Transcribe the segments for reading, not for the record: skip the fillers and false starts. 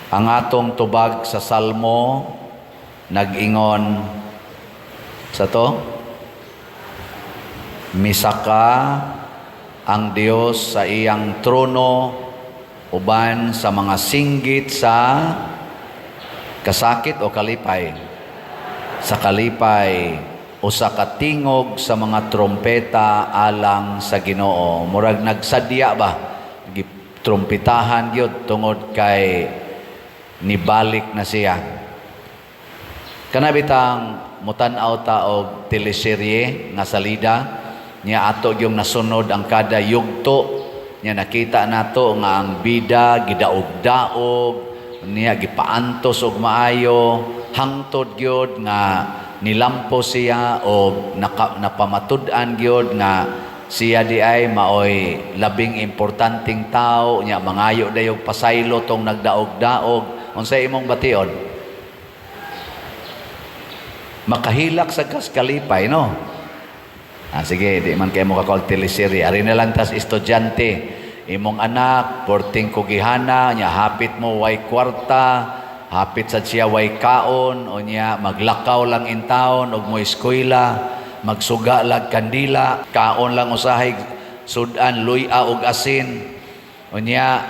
Ang atong tubag sa Salmo nag-ingon sa to, misaka ang Dios sa iyang trono uban sa mga singgit sa kasakit o kalipay, sa kalipay o sa katingog sa mga trompeta alang sa Ginoo. Murag nagsadya ba, trumpitahan gyud tungod kay nibalik na siya. Kana bitang mutan-aw ta og teleserye nga salida niya, ato yung nasunod ang kada yugto niya, nakita nato nga ang bida gidaog-daog niya, gipaantos og maayo hangtod gyud nga nilampo siya og napamatud-an gyud nga siya di ay maoy labing importanteng tao niya. Mangayo dayog pasaylo tong nagdaog-daog. Unsay imong bation? Makahilak sa kas kalipay, no? Ah, sige, di man kayo mo kakol teleserye. Ari na lang tas estudyante. Imong anak, porting kugihana, nya hapit mo way kwarta, hapit sa siya way kaon, o nya maglakaw lang in town, og mo eskwela, magsuga lag kandila, kaon lang usahay sudan, luya og asin. O nya,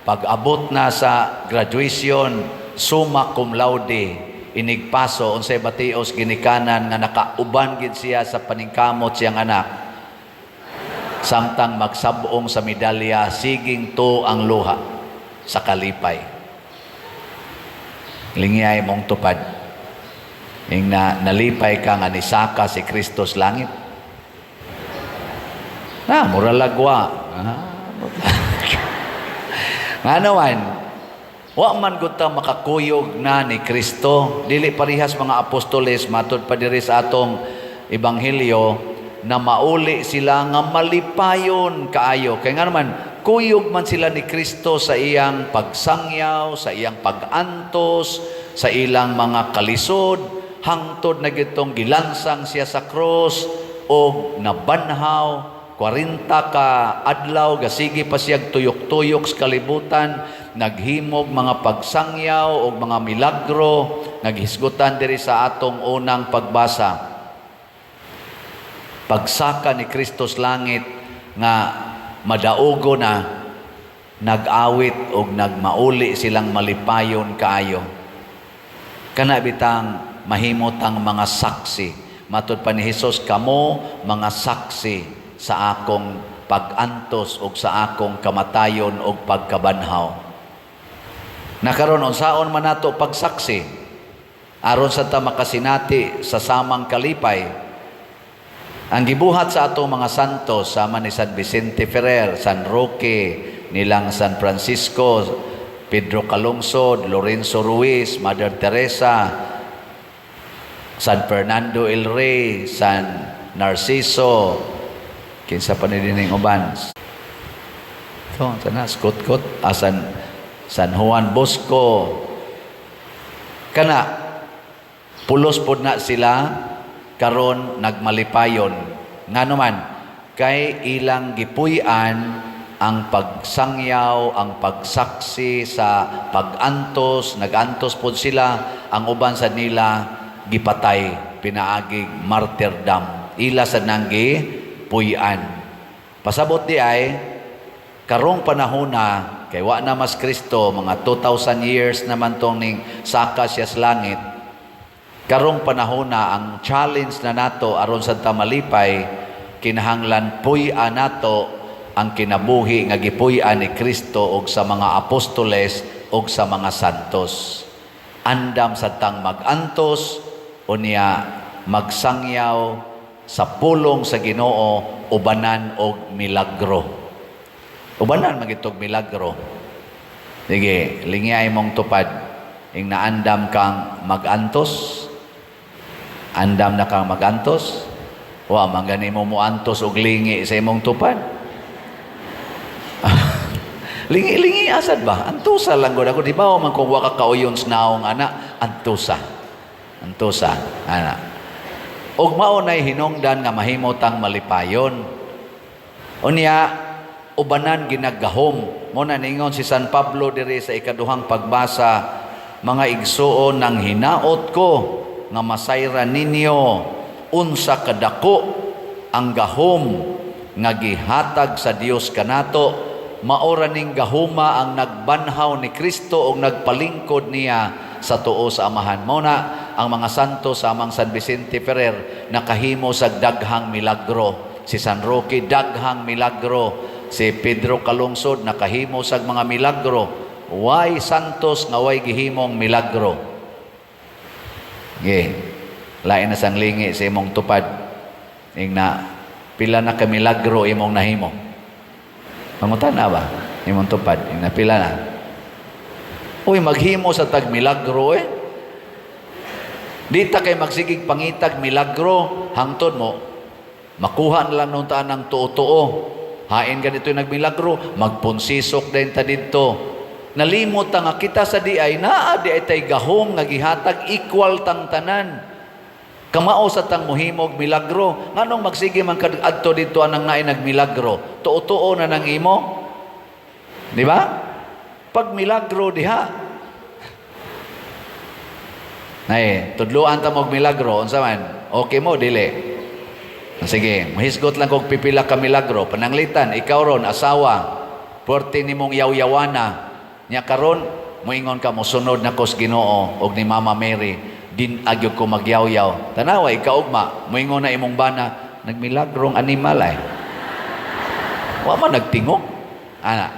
pag abot na sa graduation, summa cum laude, inigpaso, unsay batios ginikanan nga nakauban gid siya sa paningkamot siyang anak? Samtang magsabong sa medalya, siging to ang luha sa kalipay. Lingyay mong tupad. Ing na nalipay ka nga nisaka si Kristo sa langit? Na, mura lagwa. Ah, nga naman, wa man gud ta makakuyog na ni Kristo. Dili parihas mga apostoles, matud pa diri sa atong ebanghelyo na mauli sila nga malipayon kaayo. Kay nga naman, kuyog man sila ni Kristo sa iyang pagsangyaw, sa iyang pagantos, sa ilang mga kalisod, hangtod na gitong gilansang siya sa krus o nabanhaw, 40 ka adlaw gasige pa siya tuyok-tuyok sa kalibutan, naghimog mga pagsangyaw o mga milagro, naghisgutan diri sa atong unang pagbasa. Pagsaka ni Kristo sa langit nga madaugo na, nag-awit og nagmauli silang malipayon kaayo. Kana bitang mahimutang mga saksi. Matud pa ni Hesus, "Kamo mga saksi sa akong pag-antos ug sa akong kamatayon ug pagkabanhaw." Nakaron, unsaon man nato pagsaksi aron sa ta makasinati sa samang kalipay? Ang gibuhat sa atong mga santos sama ni San Vicente Ferrer, San Roque, nilang San Francisco, Pedro Calungsod, Lorenzo Ruiz, Mother Teresa, San Fernando El Rey, San Narciso, kinsa pa ni dining uban? Ito, sana, Skut-kut, ah, San Juan Bosco. Kana, pulos pod na sila karon nagmalipayon. Ngano man, kay ilang gipuy-an ang pagsangyaw, ang pagsaksi sa pagantos, nagantos pod sila, ang uban sa nila gipatay, pinaagig martyrdom. Ila sa nanggi puy-an. Pasabot di ay, karong panahon na, kay wa na mas Kristo, mga 2,000 years naman tong ning saka siya sa langit, karong panahon na ang challenge na nato aron sa ta malipay, kinahanglan puy-an nato ang kinabuhi nga gipuy-an ni Kristo og sa mga apostoles og sa mga santos. Andam sa tang magantos unya magsangyaw sa pulong sa Ginoo ubanan og milagro. Ubanan magitog milagro. Sige, lingyay mong tupad. Ing naandam kang magantos, andam na kang magantos, wa man gani mo muantos og lingi sa imong tupad. Lingi-lingi asad ba? Antusa lang gud ako, di ba? Man kung wa ka kauyon sa naong ana, antusa. Antusa, ana. Og mao nay hinungdan nga mahimo tang malipayon. Unya ubanan ginagahom. Mao na ningon si San Pablo diri sa ikaduhang pagbasa, "Mga igsuon, nang hinaot ko nga masayran ninyo unsa kadako ang gahom nga gihatag sa Dios kanato. Mao ra ning gahuma ang nagbanhaw ni Kristo ug nagpalingkod niya sa tuo sa Amahan." Mao na ang mga santo sa amang San Vicente Ferrer nakahimo sa daghang milagro. Si San Roque, daghang milagro. Si Pedro Calungsod nakahimo sa mga milagro. Way santos nga way gihimong milagro. Ge. Lain na sang lingi sa imong tupad. Ingna, pila na ka milagro imong nahimo? Pangutana ba? Imong tupad. Ingna, pila na? Uy, maghimo sa tag milagro eh. Di ta kay magsigig pangitag milagro, hangtod mo makuha na lang nung taan ng tuo-tuo. Hain ganito yung nagmilagro, magpunsisok din ta didto. Nalimot ta nga kita sa diay, naa diay tay gahom nga gihatag, equal tang tanan. Kamao sa tang muhimog milagro. Nganong magsige man kad adto didto anang naay nagmilagro? Tuo-tuo na nang imo. Di ba? Pag milagro diha. Nay, tudluan ta mo og milagro, unsa man? Okay mo dili? Sige, mahisgot lang kog pipila ka milagro. Pananglitan, ikaw ron, asawa, puwerte nimong yaw-yawana. Nya karon, moingon ka, "Mosunod na ko sa Ginoo og ni Mama Mary. Din agyog ko magyawyaw." Tanawa, ikaw ugma, moingon na imong bana, "Nagmilagrong animal ay. Wa man nagtingog." Ana.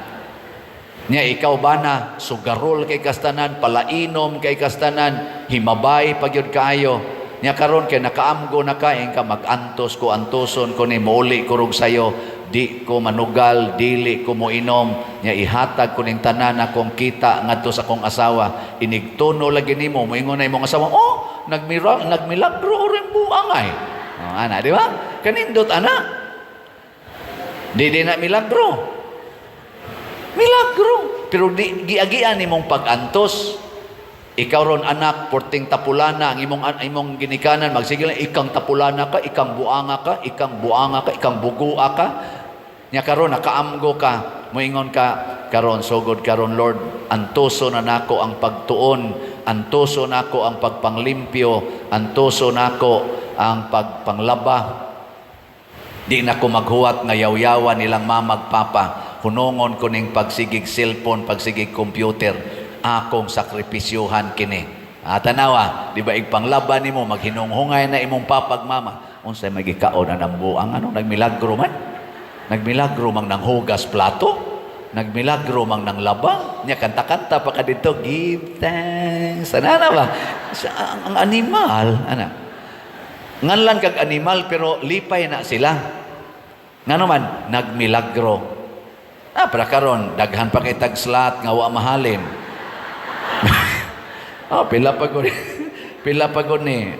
Nya ikaw bana, sugarol kay kastanan, palainom kay kastanan, himabay pagyud kaayo. Nya karon kay nakaamgo na ka, ka mag-antos ko, antoson ko ni muli ko rog sayo, di ko manugal, dili ko moinom, nya ihatag ko ning tanan akong kita ngadto sa akong asawa. Inigtuno lagi nimo, moingon na imong asawa, "Oh, nagmilagro rin buang ay." Oh, ana, di ba? Kanindot ana. Di di na milagro. Milagro. Pero di giagian nimong pag-antos. Ikaw ron anak, porting tapulana, ang imong ginikanan, magsige lang, "Ikang tapulana ka, ikang buanga ka, ikang buanga ka, ikang bugua ka." Nya karon nakaamgo ka, moingon ka, "Karon sugod karon, Lord, antoso na nako ang pagtuon, antoso nako ang pagpanglimpyo, antoso nako ang pagpanglaba. Di na ko maghuwat nga yawyawan nilang mamag papa. Hunongon ko ning pagsigig cellphone, pagsigig computer. Akong sakripisyuhan kini." Ah, tanawa, di ba igpanglaban nimo, maghinunghungay na imong papag mama. "Unsay may gikaon na ng buang ano, nagmilagro man? Nagmilagro mang nanghugas plato? Nagmilagro mang nanglaba?" Nya kanta-kanta pa ka dito, "Give thanks." Ana na ba? Sa, ang animal, ana. Nganlan kag animal pero lipay na sila. Ngano man nagmilagro. Ah, para karon daghan pa kay tag slot nga wa mahalin. Oh, pila pa gud. Pila pa gud ni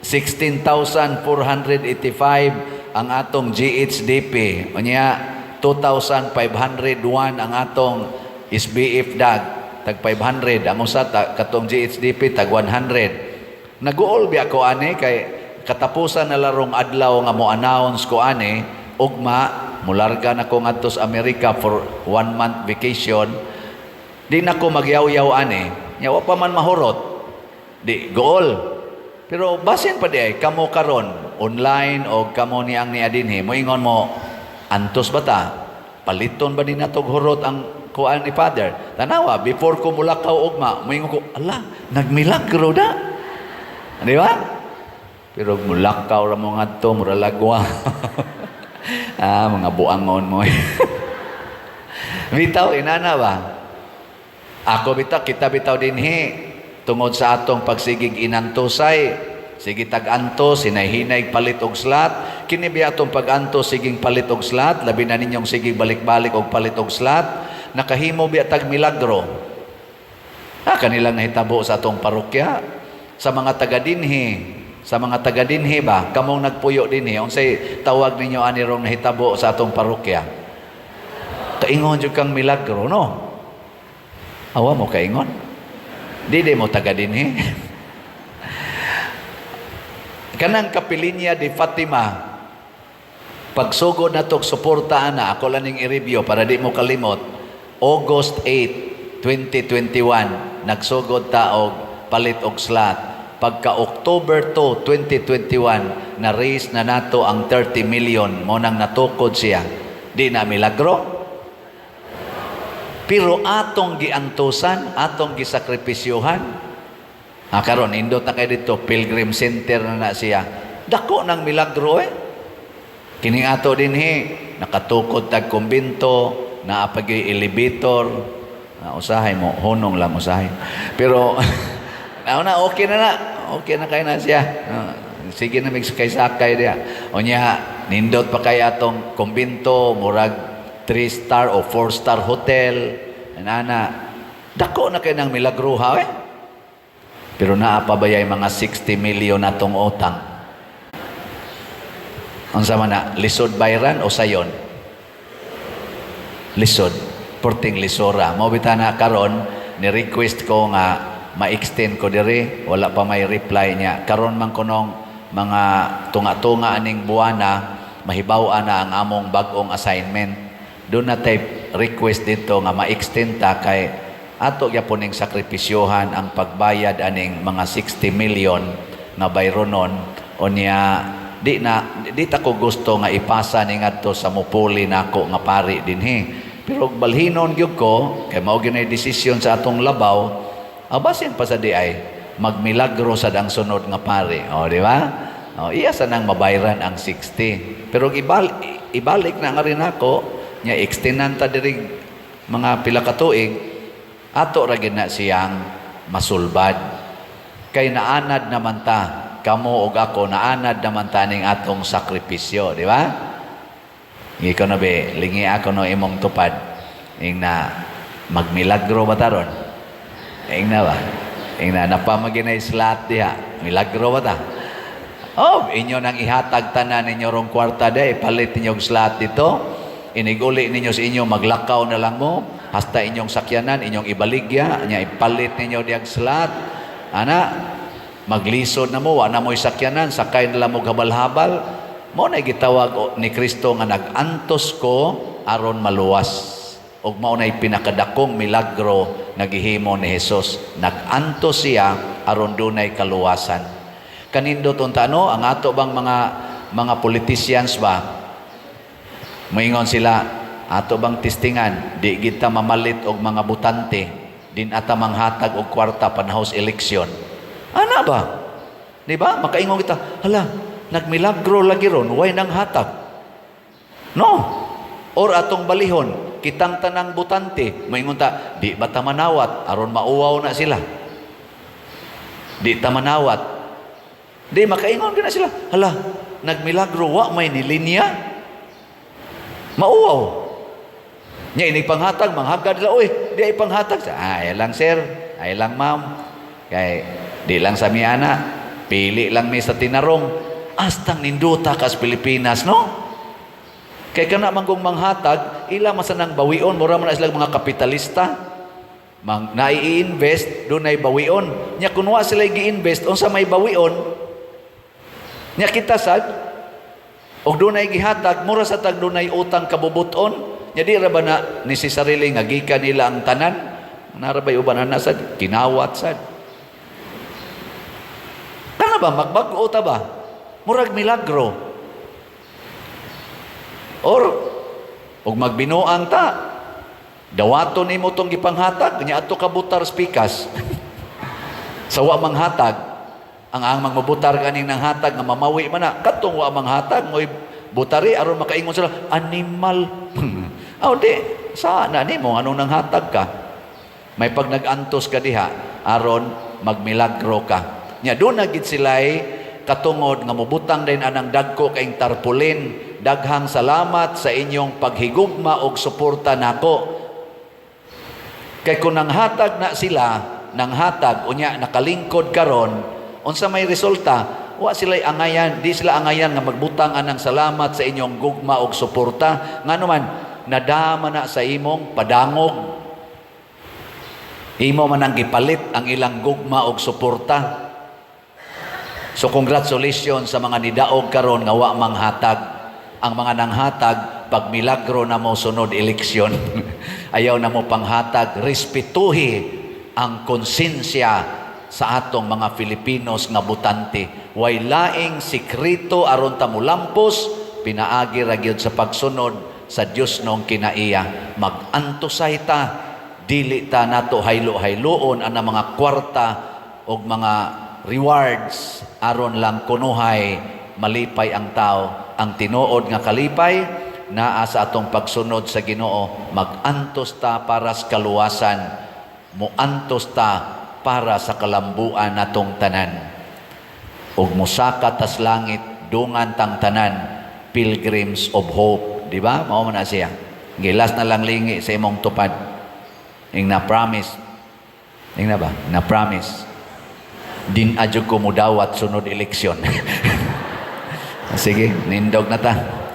16,485 ang atong GHDP. Unya 2,501 ang atong SBF dag, tag 500 ang usa ta, katong GHDP tag 100. Naguol biya ko ani kay katapusan na larong adlaw nga mo announce ko ani. Ugma mularga na ko ngadto sa Amerika for one month vacation. Di na ko magyawyaw ani. Nya wa pa man mahurot. Di gool. Pero basin pa di ay kamo karon online o kamo ni ang niya dinhi, moingon mo, "Antos ba ta? Paliton ba din natog hurot ang kuan ni Father?" Tanawa, before ko mulakaw ugma, moingon ko, "Ala, nagmilagro da." Di ba? Pero mulakaw ra mo ngadto, mura lagwa. Ah, mga buangon mo. Bitaw, inana ba? Ako bitaw, kita bitaw dinhi tungod sa atong pagsigig inantosay, sige tag-antos, hinay-hinay palit og slot. Kini biya atong pag-antos, siging palit og slot, labi na ninyong sige balik-balik og palit og slot, nakahimo biya tag milagro. Ah, kanilang nahitabo sa atong parokya, sa mga taga dinhi, sa mga taga dinhi ba, kamong nagpuyo dinhi, unsay tawag ninyo ani rong nahitabo sa atong parokya? Kaingon jud kang milagro, no? Awa mo kaingon? Di di mo taga dinhi. Kanang Kapilinya de Fatima, pagsugod na tog suporta ana, ako lang ning i-review para di mo kalimot. August 8, 2021, nagsugod ta og palit og slot. Pagka October 2, 2021, na-raise na nato ang 30 million. Mao nang natukod siya. Di na milagro? Pero atong giantusan, atong gisakripisyohan. Ah, karon nindot na kay dito, Pilgrim Center na na siya. Dako ng milagro eh. Kining ato dinhi, nakatukod tag kumbento, naa pa gyuy elevator. Ah, usahay mo, hunong lang usahay. Pero na na okay na na. Okay na kay na siya. Ah, sige na mig sakay-sakay diha. Unya, nindot pa kay atong kumbento, murag 3 star o 4-star hotel. Ana, dako na kay ng milagro ha eh. Pero naa pa ba mga 60 million atong utang? Unsa man na, lisod bayran o sayon? Lisod. Porting lisora. Mao bitaw na karon ni request ko nga ma-extend ko diri, wala pa may reply niya. Karon man kunong mga tunga-tunga aning buwana, mahibaw-an na ang among bag-ong assignment. Doon na tay request dito nga ma-extend ta kay ato gyapon ning sakripisyohan ang pagbayad aning mga 60 million nga bayronon. Unya di na di ta ko gusto nga ipasa ni ngadto sa mupuli nako nga pari dinhi, pero balhinon gyud ko kay mao gyud desisyon sa atong labaw. Abasin pa sa di ay magmilagro sad ang sunod nga pari, o di ba? O iya sa nang mabayran ang 60, pero ibalik na nga rin ako nya, extendan ta diri mga pila ka tuig, ato ra gyud na siyang masulbad kay naanad naman ta, kamo og ako, naanad naman ta ning atong sakripisyo, di ba? Ikaw na be, lingi ako no imong tupad. Ing na magmilagro ba taron? Ing na ba? Ing na napamaginay slot diha. Milagro ba ta? Oh, inyo nang ihatag tanan ninyo rong kwarta day, palit ninyo og slot dito. Iniguli ninyo sa inyo, maglakaw na lang mo. Hasta inyong sakyanan, inyong ibaligya, nya ipalit ninyo diyag slot. Ana, maglisod na mo, wa na mo'y sakyanan, sakay na lang mo habal-habal. Mao na gitawag ni Kristo nga nag-antos ko aron maluwas. Ug mao na'y pinakadakong milagro nga gihimo ni Jesus. Nag-antos siya aron dunay kaluwasan. Kanindot unta no, ang ato bang mga politicians ba? Moingon sila, ato bang testingan, di kita mamalit og mga butante, din ata manghatag og kwarta panahos eleksyon. Ana ba? Di ba? Makaingon kita, hala, nagmilagro lagi ron, way nang hatag. No. Or atong balihon, kitang tanang butante, moingon ta, di ba ta manawat aron mauwaw na sila? Di ta manawat. Di makaingon na sila. Hala, nagmilagro wa may nilinya. Mauwaw. Nya inig panghatag, manghagad sila, uy, di ay panghatag. Ah, ay lang sir, ay lang ma'am. Kay di lang sa miana, pili lang mi sa tinarong. Astang ninduta kas Pilipinas, no? Kay kana man kung manghatag, ila man sa nang bawion, mura man na sila mga kapitalista. Mang nai-invest, dunay bawion. Nya kun wa sila gi-invest, unsa may bawion? Nya kita sad og dunay gihatag, mura sa tag dunay utang kabubuton. Nya di ra ba na ni si sarili nga gikan nila ang tanan? Nara bay uban ana sad kinawat sad. Kana ba magbag-o ta ba? Murag milagro. Or og magbinuang ta, dawaton nimo tong gipanghatag, nya adto ka butar sa pikas. Sa wa manghatag, ang mangmabutar kaning nang hatag nga mamawi man na, kadtong wa manghatag mo'y butari aron makaingon sila animal. Aw di sa na nimo anong nanghatag ka. May pag nag-antos ka diha aron magmilagro ka. Nya doon na gid sila'y katungod nga mobutang din anang dagko kaing tarpaulin. Daghang salamat sa inyong paghigugma og suporta nako. Kay kung nanghatag na sila, nanghatag, unya nakalingkod karon, unsa may resulta? Wa sila angayan, di sila angayan nga magbutang anang salamat sa inyong gugma og suporta. Ngano man, nadama na sa imong padangog. Imo man ang gipalit ang ilang gugma og suporta. So congratulations sa mga nidaog karon nga wa manghatag. Ang mga nanghatag, Pag milagro na mo sunod eleksyon. Ayaw na mo panghatag. Respetuhi ang konsensya sa atong mga Filipinos nga botante. Way laing sikreto aron ta mulampos, pinaagi ra gyud sa pagsunod sa Dios nong kinaiya. Mag-antosay ta, dili ta nato haylo-hayloon ang mga kwarta og mga rewards aron lang kunuhay malipay ang tao. Ang tinuod nga kalipay naa sa atong pagsunod sa Ginoo. Mag-antos ta para sa kaluwasan, muantos ta para sa kalambuan natong tanan. Ug musaka tas langit, dungan tang tanan, pilgrims of hope, di ba? Mao man na siya. Gilas na lang lingi sa imong tupad. Ing na promise. Ing na ba? Na promise. Din adyo ko mudawat sunod eleksyon. Sige, nindog na ta.